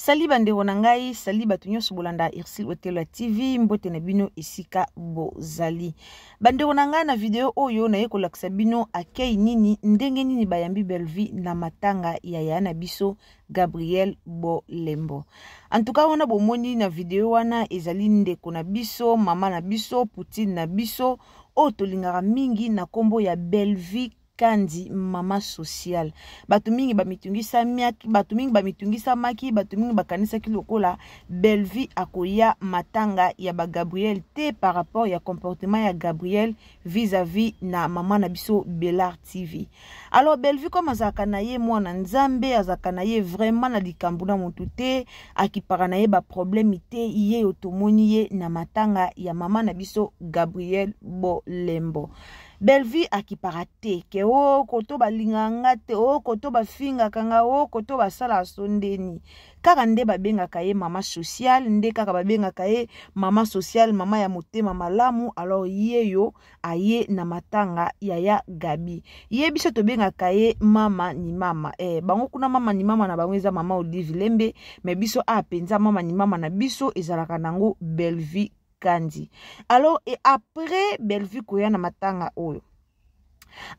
Sali bandeko na ngai, sali bato nyonso bolanda Ursule Otelo ya TV, mbote na bino esika bozali. Bandeko na ngai, na video oyo naye kolakisa bino akei nini, ndenge nini bayambi Bellevue na matanga ya yaya na biso Gabriel Bolembo. En tout cas wana bomoni na video wana ezali ndeko na biso, mama na biso, Poutine na biso oyo tolingaka mingi na kombo ya Bellevue Kandi, mama sociale. Bato mingi bamitungisamaki, bato mingi bamitungisamaki, bato mingi bakanisaki lokola Bellevue akoya matanga ya ba Gabriel te par rapport ya comportement ya Gabriel vis-à-vis na mama na biso Bellar TV. Alors Bellevue comme azalaka na ye mwana Nzambe, azalaka na ye vraiment na likambo na motu te, akipaka na ye ba problème te, ye yo tomoni ye na matanga ya mama na biso Gabriel Bolembo. Bellevue akipaka te ke o oh, koto balingaka nga te, o oh, koto bafingaka nga, o oh, koto basalaka so ndeni. Kaka nde babengaka ye mama sociale, nde kaka babengaka ye mama sociale, mama ya motema malamu. Alors ye yo aye na matanga ya ya Gabi, ye biso tobengaka ye mama ni mama. Bango kuna mama ni mama na bango eza mama Olive Lembe, mais biso a penza mama ni mama na biso ezalaka nango Bellevue Kandi. Alors et après Bellevue koya na matanga oyo,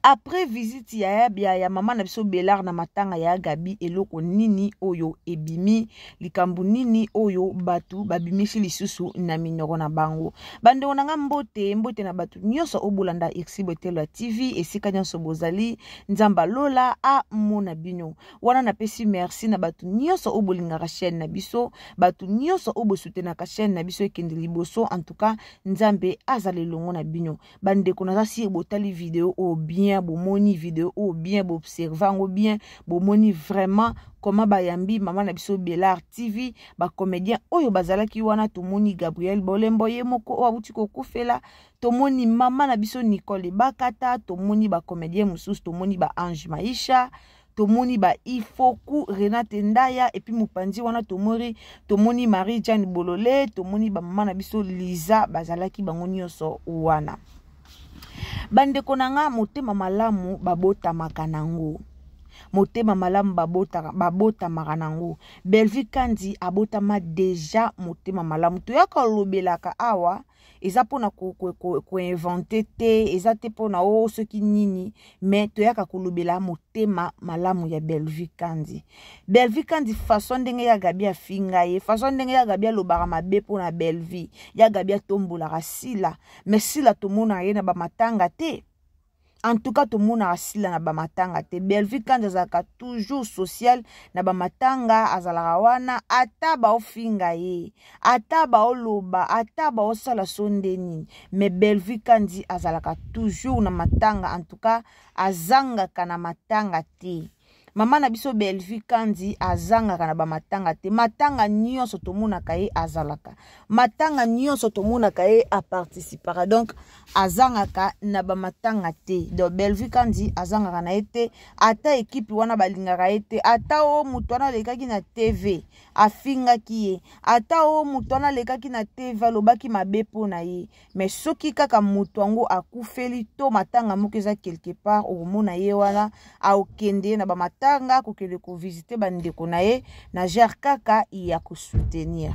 après visite ya ya, ya mama na biso Bellar na matanga ya Gabi, eloko nini oyo ebimi, likambo nini oyo bato babimisi lisusu na minoko na bango. Bandeko na nga, mbote mbote na bato nyonso oyo bolanda Ursule Botelo ya TV esika nyonso bozali, Nzambe alola amona bino. Wana napesi merci na bato nyonso oyo bolingaka chaîne na biso, bato nyonso oyo bosutenaka chaîne na biso ekende liboso. En tout cas Nzambe azala elongo na bino. Bandeko, naza sire botali video oyo bien, bomoni video oyo bien, boobserve yango bien, bomoni vraiment comment bayambi mama na biso Bellar TV, bacomédien oyo bazalaki wana. Tomoni Gabriel Bolembo ye moko oyo awuti kokufela, tomoni mama na biso Nicole Bakata, tomoni bacomédien mosusu, tomoni ba Ange Maisha, tomoni ba Ifoku Renate Ndaya, et puis mopanzi wana tomoni Marie Jeanne Bolole, tomoni ba mama na biso Liza, bazalaki bango nyonso wana. Bandeko na nga, motema malamu babotamaka nango, motema malamu babotamaka nango. Bellevue Kandi abotama déjà motema malamu. Toyaka olobelaka awa eza mpona koinventer te, eza te mpona o soki nini, mais toyaka kolobela motema malamu ya Bellevue Kandi. Bellevue Kandi, façon ndenge ya Gabi afinga ye, façon ndenge ya Gabi alobaka mabe mpona Bellevue, ya Gabi atombolaka Sila, mais Sila tomonaka ye na bamatanga te. En tout cas tomonaka Sila na bamatanga te. Bellevue Kandi azalaka toujours social na bamatanga, azalaka wana ata baofinga ye, ata baoloba, ata baosala so nde nini, mais Bellevue Kandi azalaka toujours na matanga. En tout cas azangaka na matanga te. Mama na biso Bellevue Kandi azangaka na bamatanga te. Matanga nyonso tomonaka ye azalaka, matanga nyonso tomonaka ye aparticipaka, donc azangaka na bamatanga te. Donc Bellevue Kandi azangaka na ye te, ata ekipe wana balingaka ye te, ata o moto wana alekaki na TV afingaki ye, ata o moto wana alekaki na TV alobaki mabe mpo na ye, mais soki kaka moto yango akufeli to matanga moko eza quelque part, okomona ye wana aokende na bamatanga, akokende kovisite bandeko na ye na gere kaka ya kosoutenir.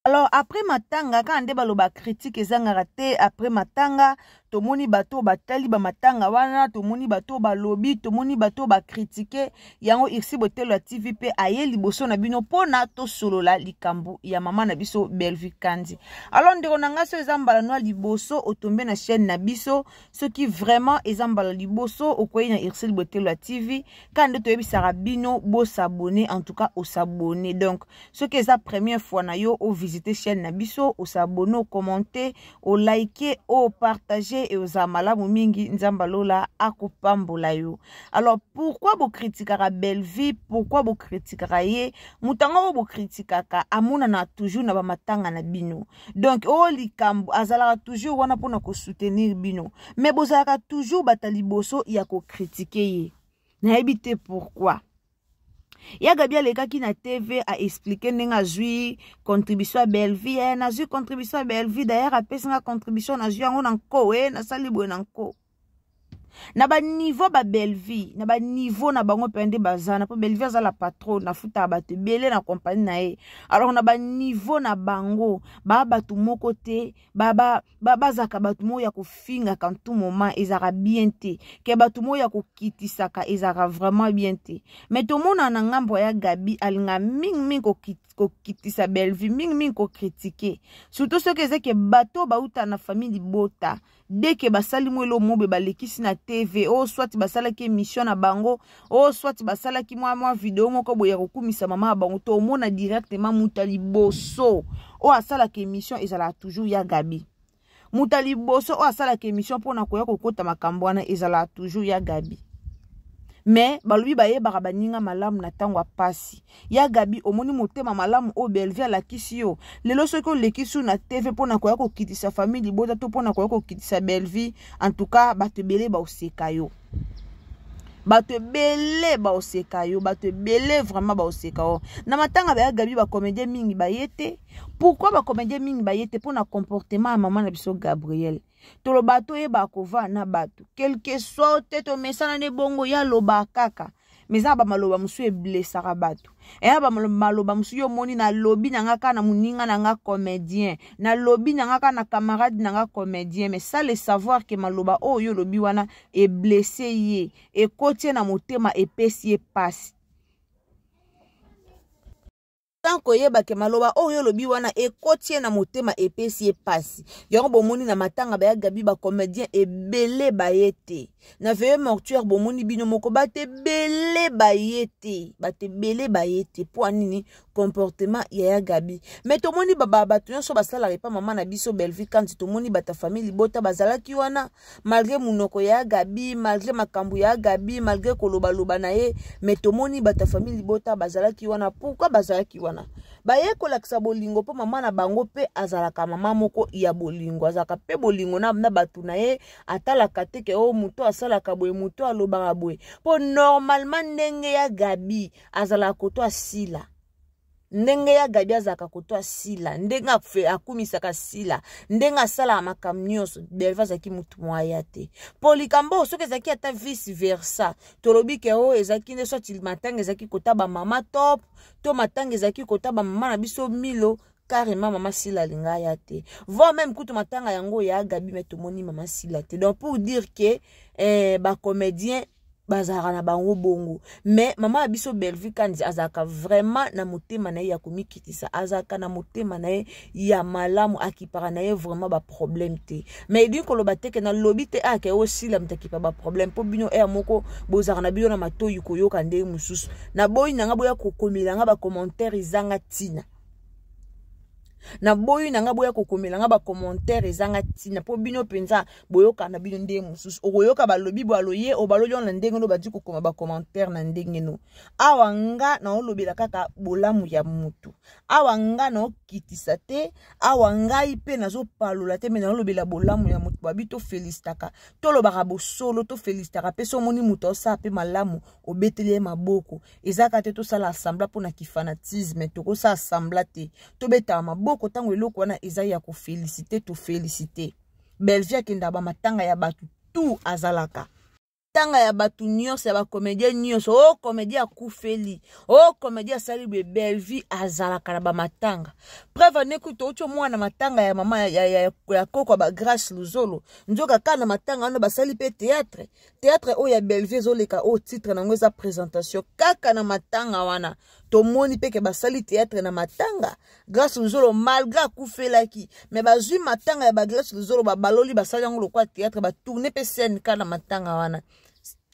Alors après matanga, kaka nde baloba critique ezangaka te. Après matanga tomoni bato batali bamatanga wana, tomoni bato balobi, tomoni bato bacritiquer yango. Ursule Botelo ya TV mpe aye liboso na bino mpona tosolola likambo ya mama na biso Bellevue Kandi. Alors ndeko na ngai, so eza mbala no ya liboso otombe na chaîne na biso, soki vraiment eza mbala liboso okwei na Ursule Botelo ya TV, kaka nde toyebisaka bino bos'abonner. En tout cas os'abonner. Donc soki eza première fois na yo ovisite chaîne na biso, os'abonner, ocommenter, olike, opartager e ozala malamu mingi. Nzambe alola akopambola yo. Alors pourquoi bokritikaka Bellevue? Pourquoi bokritikaka ye? Moto yango oyo bokritikaka amonana toujours na bamatanga na bino, donc oyo likambo azalaka toujours wana mpona kosoutenir bino, mais bozalaka toujours bata liboso ya kocritiquer ye. Nayebi te pourquoi. Ya Gabi alekaki na TV aexpliquer ndenge azwi contribution ya Bellevue. Nazwi contribution ya Bellevue, d'ailleurs apesi nga contribution, nazwi yango na nko, e nasali boye na nko. Na baniveau ba Bellevue, na baniveau na bango mpe nde baza na, mpo Bellevue aza la patronne, afutaka bato ebele na kompani na ye. Alors na baniveau na bango baa bato moko te, bazalaka bato moko ya kofingaka tout moment, ezalaka bien te. Ke bato moko ya kokitisaka ezalaka vraiment bien te. Mais tomona na ngambo ya Gabi alinga mingimingi kokitisa Bellevue, mingimingi kokritike, surtout soki eza ke bato bauta na famille libota. Dès que basali mwa eloko mobe, balekisi na TV o soit basalaki émission na bango, o soit basalaki mwa video moko boye ya kokumisa mama ya bango, tomona directement moto ya liboso oyo asalaka émission ezalaka toujours ya Gabi. Moto ya liboso oyo asalaka émission mpona koya kokota makambo wana ezalaka toujours ya Gabi. Mais balobi bayebaka baninga malamu na ntango ya pasi. Ya Gabi, omoni motema malamu oyo Bellevue alakisi yo lelo? Soki olekisi yo na TV mpona koya kokitisa famille libota to mpona koya kokitisa Bellevue, en tout cas bato ebele baoseka yo, bato ebele baoseka yo, bato ebele vraiment baoseka yo. Na matanga baya Gabi, bacomédien mingi baye te. Pourquoi bacomédien mingi baye te? Mpona comportement ya mama na biso Gabriel. Toloba toyeba kova na bato, quelque soit te, tomesana nde bongo. Ya loba kaka, mais eza na bamaloba mosusu eblesaka bato, eya bamaloba mosusu yo omoni, nalobi na nga kaka na moninga na nga comédien, nalobi na nga kaka na camarade na nga comédien, mais sans le savoir ke maloba oyo olobi wana eblesse ye, ekoti ye na motema, epesi ye pasi, sans koyeba ke maloba oyo olobi wana ekoti ye na motema, epesi ye pasi. Yango bomoni na matanga baya Gabi, bacomédien ebele baye te. Na veillée mortuaire, bomoni bino moko, bato ebele baye te, bato ebele baye te. Mpo nini? Comportement ya ya Gabi. Mais tomoni bato nyonso basalaka epa mama na biso Bellevue Kanti, tomoni bato ya famille libota bazalaki wana, malgré monoko ya Gabi, malgré makambo ya Gabi, malgré kolobaloba na ye, mais tomoni bato ya famille libota bazalaki wana. Pourquoi bazalaki wana? Baye kolakisa bolingo, mpo mama na bango mpe azalaka mama moko ya bolingo, azalaka mpe bolingo na bato na ye. Atalaka te ke o moto asalaka boye, moto alobaka boye, mpo normalement ndenge ya Gabi azalaka koto asila, ndenge ya Gabi azalaka koto asila, ndenge akumisaka sila, ndenge asalaka makambo nyonso, Belva azalaki motu mwaya te. Mpo likambo oyo soki ezalaki ata vice versa, tolobi ke oyo ezalaki nde soit matanga ezalaki kota bamama top, to matanga ezalaki kota bamama na biso Milo, carrément mama Sila alinga aya te, voire même kutu matanga yango ya Gabi, mais tomoni mama Sila te. Donc pour dire que bacomédien bazalaka na bango bongo. Mais mama ya biso Bellevue Kanzi azalaka vraiment na motema na ye ya komikitisa, azalaka na motema na ye ya malamu, akipaka na ye vraiment baproblème te. Mais elingi koloba te ke nalobi te ake osila moto akipa baproblème, mpo bino ere moko bozalaka na bino na matoyi koyoka ndenge mosusu. Naboyi na nga boya kokomela nga bacommentaire ezanga ntina, naboyi na nga boya kokomela nga bacommentaire ezanga ntina, mpo bino mpenza boyoka na bino ndenge mosusu. Okoyoka balobi bo aloye o baloli wana ndenge no badi kokoma bacommentaire na ndenge no. Awa nga naolobela kaka bolamu ya mutu, awa nga naokitisa te, awa ngai mpe nazopalola te, me naolobela bolamu ya mutu. Babi tofelisitaka, tolobaka bosolo, tofelisitaka mpe. So omoni moto osala mpe malamu, obeteli ye maboko. Ezalaka te tosala assembla mpona kifanatisme, tokosala assembla te, tobetaka maboko ntango eloko wana eza ya kofelisite, tofelisite. Bellevue akendaka bamatanga ya bato tu, azalaka tanga ya bato nyonso, ya bacomédien nyonso. O comédien akufeli, o comédien asali boye, Bellevue azalaka na bamatanga. Preuve ane kutu outi omwana matanga ya mama ya koko ya bagrace Luzolo, nzoka kaka na matanga wana basali mpe théâtre, théâtre oyo ya Bellevue ezoleka, oyo titre nango eza présentation. Kaka na matanga wana tomoni mpe ke basali théâtre na matanga Grace Luzolo, malgré akufelaki, mais bazwi matanga ya bagrace Luzolo, babaloli, basali yango lokwa théâtre, batourne mpe scène kaka na matanga wana.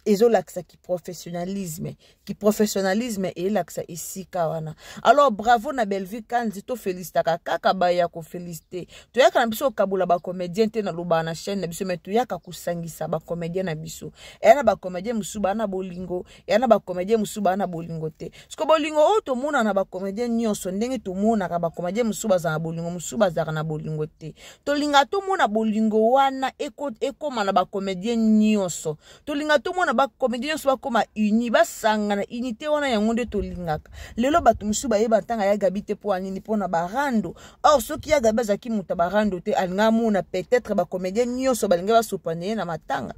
Ezolakisa kiprofessionnalisme, kiprofessionnalisme eyelakisa esika wana. Alors bravo na Bellevue Kanzi, tofelisitaka kaka baya kofélicité. Toyaka na biso kokabola bacomédien te, nalobaka na chaîne na biso, mais toyaka kosangisa bacomédien na biso. Eya na bacomédien mosusu baa na bolingo, eya na bacomédien mosusu baa na bolingo te. Siko bolingo oyo tomona na bacomédien nyonso, ndenge tomonaka bacomédien mosusu bazala na bolingo, mosusu bazalaka na bolingo te, tolinga tomona bolingo wana ekóma na bacomédien nyonso. Tolinga tomona bacomédien nyonso bakóma uni, basangana, unité wana yango nde tolingaka. Lelo bato mosusu bayeba ntanga ya Gabi te. Mpo anini? Mpona barando. Or soki ya Gabi azalaki moto ya barando te, alinga amona peut-être bacomédien nyonso balingi basopana ye na matanga.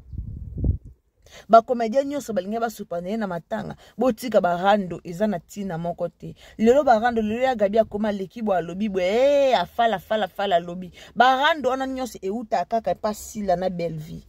Bacomédien nyonso balingi basopana ye na matanga. Botika barando, eza na ntina moko te. Lelo barando, lelo ya Gabi akoma leki bo alobi boye, hey, eh, afala afala afala alobi. Barando wana nyonso eutaka kaka epa Sila na Bellevue.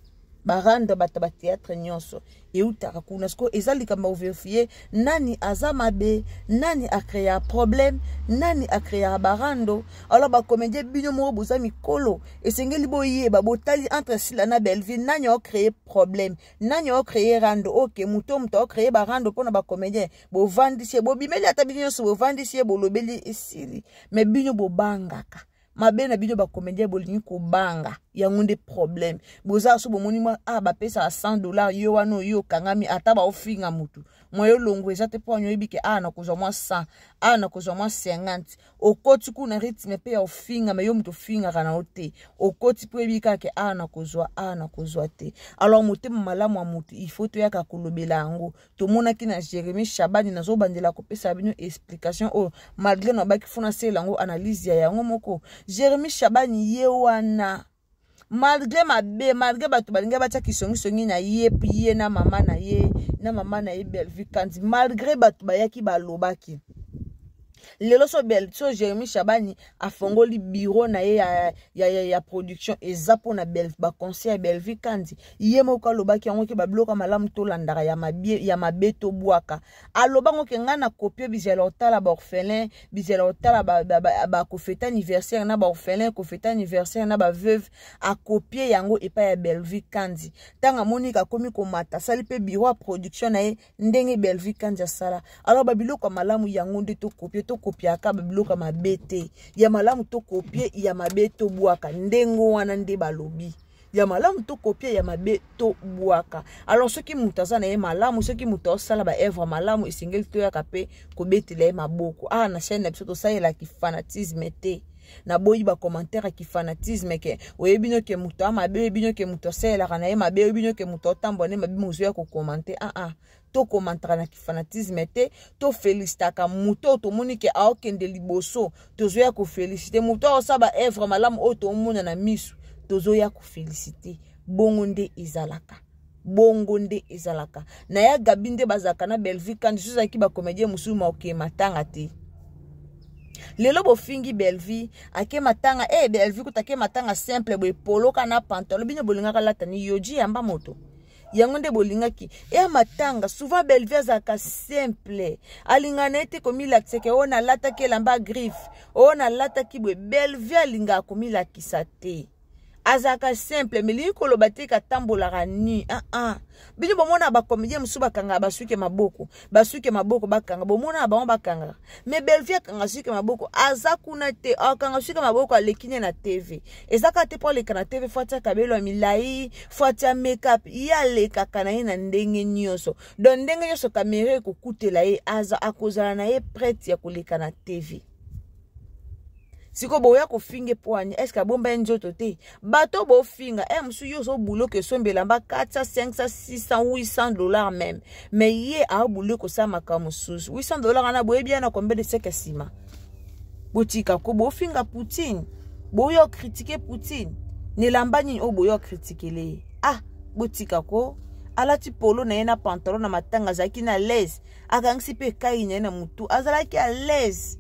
Barando bato ba théâtre nyonso eutaka kuna. Sikoyo eza likambo ya koverifie nani aza mabe, nani acréa problème, nani acréaka barando. Alors bacomédien, bino moko boza mikolo, esengeli boyeba. Botali entre Sila na Bellevue, nani acréé problème, nani acréé rando? Ok, moto acréé barando mpona bacomédien, bovandisi ye, bobimeli ata bino nyonso, bovandisi ye, bolobeli, esili. Mais bino bobangaka mabe na bino bacomédien, bolingi kobanga, yango nde problème. Boza so bomoni mwa ah, bapesaka 100 $, yo wana oyo okangami, ata baofinga mutu mwa yo longo eza te, mpo wana oyebi ke ah, nakozwa mwa 100, ah, nakozwa mwa 50. Okoti kuna rythme mpe ya ofinga, mais yo moto ofingaka na yo te. Okoti mpo oyebi kaka ke ah, nakozwa, ah, nakozwa te. Alors motema malamu ya motu, il faut toyaka kolobela yango. Tomonaki na Jérémi Shabani, nazobandela kopesa bino explication oyo, malgré nabaki funa sela yango analyse ya yango moko. Jérémi Shabani ye wana, malgré mabe, malgré bato balingi batia kisongisongi na ye, ye na mama na ye, na mama na ye Bellevue Kandi, malgré bato bayaki balobaki, lelo so bel so Jérémi Shabani afongoli bureau na ye ya production, eza mpona baconseil ya Bellevue Kandi. Ye moko alobaki yango ke babiloko ya malamu tolandaka, ya mabe tobwaka. Alobango ke ngai na kopie bizela otala baorphelin, bizela otala bakofeta anniversaire na baorphelin, kofeta anniversaire na baveuve. Akopie yango epai ya Bellevue Kandi. Ntango amoni akomi komata, asali mpe bureau ya production na ye ndenge Bellevue Kandi asala. Alors babiloko ya malamu yango nde tokopie, tokopiaka babiloko ya mabe te. Ya malamu tokopie, ya mabe tobwaka. Ndenge wana nde balobi, ya malamu tokopie, ya mabe tobwaka. Alors soki moto aza na ye malamu, soki moto aosala baœuvre malamu, esengeli toyaka mpe kobetela ye maboko. Awa na chaîne na biso tosalelaki fanatisme te. Naboyi bacommentaire ya kifanatisme ke oyebi no ke moto amabe, oyebi no ke moto asalelaka na ye mabe, oyebi no ke moto aotambola na ye mabe, mozwi ya kocommenter. Ah ah, tokomantaka na kifanatisme te. Tofélicitaka moto oyo tomoni ke aokende liboso, tozoya koféliciter moto aosala baœuvre malamu oyo tomona na miso, tozoya koféliciter. Bongo nde ezalaka, bongo nde ezalaka. Na ya Gabi nde bazalaka na Bellevue Kandi. So ezalaki bacomédien mosusu, maokee matanga te. Lelo bofingi Bellevue ake matanga e, Bellevue kuta ake matanga simple boye, poloka na pantalon. Bino bolingaka lata ni yoji yamba moto, yango nde bolingaki eya matanga. Souvent Bellevue azalaka simple, alingaka na ye te komilakisa ke oyo nalataki elamba griffe, oyo nalataki boye. Bellevue alingaka komilakisa te, azalaka simple. Mais lingi koloba te katambolaka nu. Ah ah, bino bomona bacomédien mosusu bakangaka basuki maboko, basuki maboko bakanga, bomona bango bakangaka. Mais Bellevue akanga suki maboko, aza kuna te. Akanga suki maboko, aleki ne na TV. Eza kaka te mpo aleka na TV faut atia kabelo ya milai, faut atia makeup. Ye alekaka na ye na ndenge nyonso. Donc ndenge nyonso kamera ekokutela ye, aza akozala na ye prête ya koleka na TV. Sikoyo boya kofinga mpo ani? Est-ce abomba ye nzoto te? Bato bofinga e mosusu, yo ozobuloka esomba elamba 400, 500, 600, 800 $ même, mais ye aobule kosala makambo mosusu. 800 $ wana, boyebi ya na combien de siècle nsima? Botika ko bofinga Poutine, boya critiquer Poutine na elamba nini oyo boya critiquele ye? Ah, botika ko. Alati polo na ye na pantalon na matanga, azalaki na l'aise, akangisi mpe ekai na ye na motu, azalaki à l'aise,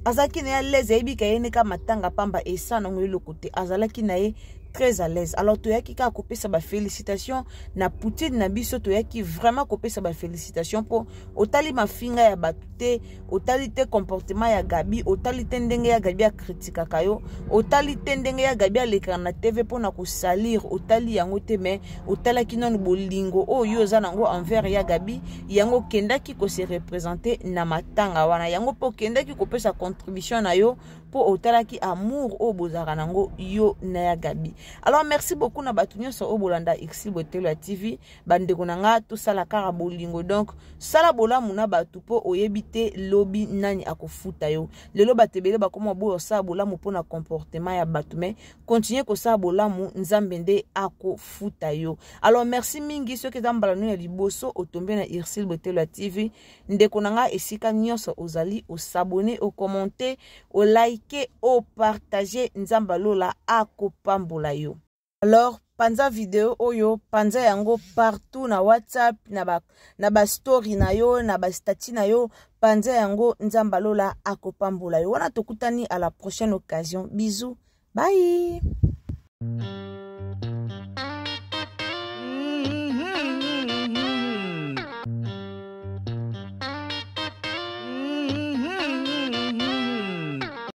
azalaki na ye à l'aise. Ayebi ka ye neka matanga pamba, esa nango eloko te, azalaki na ye très à l'aise. Alors toyaki kaka kopesa bafélicitation na Poutine na biso. Toyaki vraiment kopesa bafélicitation mpo otali mafinga ya bato te, otali te comportement ya Gabi, otali te ndenge ya Gabi akritikaka yo, otali te ndenge ya Gabi alekaka na TV mpona kosalir, otali yango te. Mais otalaki nanu bolingo oyo yo oza nango envers ya Gabi, yango okendaki kose représenter na matanga wana, yango mpo okendaki kopesa contribution na yo, mpo otalaki amour oyo bozalaka nango yo na ya Gabi. Alors merci beaucoup na bato nyonso oyo bolanda Xi Botelo ya TV. Bandeko na nga, tosala kaka bolingo. Donc sala bolamu na bato mpo oyebi te lobi nani akofuta yo. Lelo bato ebele bakoma boyo osala bolamu mpona comportement ya bato, mais continue kosala bolamu, Nzambe nde akofuta yo. Alors merci mingi. Soki eza mbala no ya liboso otombe na Ursile Botelo ya TV, ndeko na nga, esika nyonso ozali, os'abonner, ocommenter, olike, opartager, Nzambe alola akopambola yo. Alors. Panza video oyo, panza yango partout na WhatsApp, na ba story na yo, na ba statut na yo, panza yango. Nzambe alola akopambola yo. Wana tokutani à la prochaine occasion. Bisous, bye.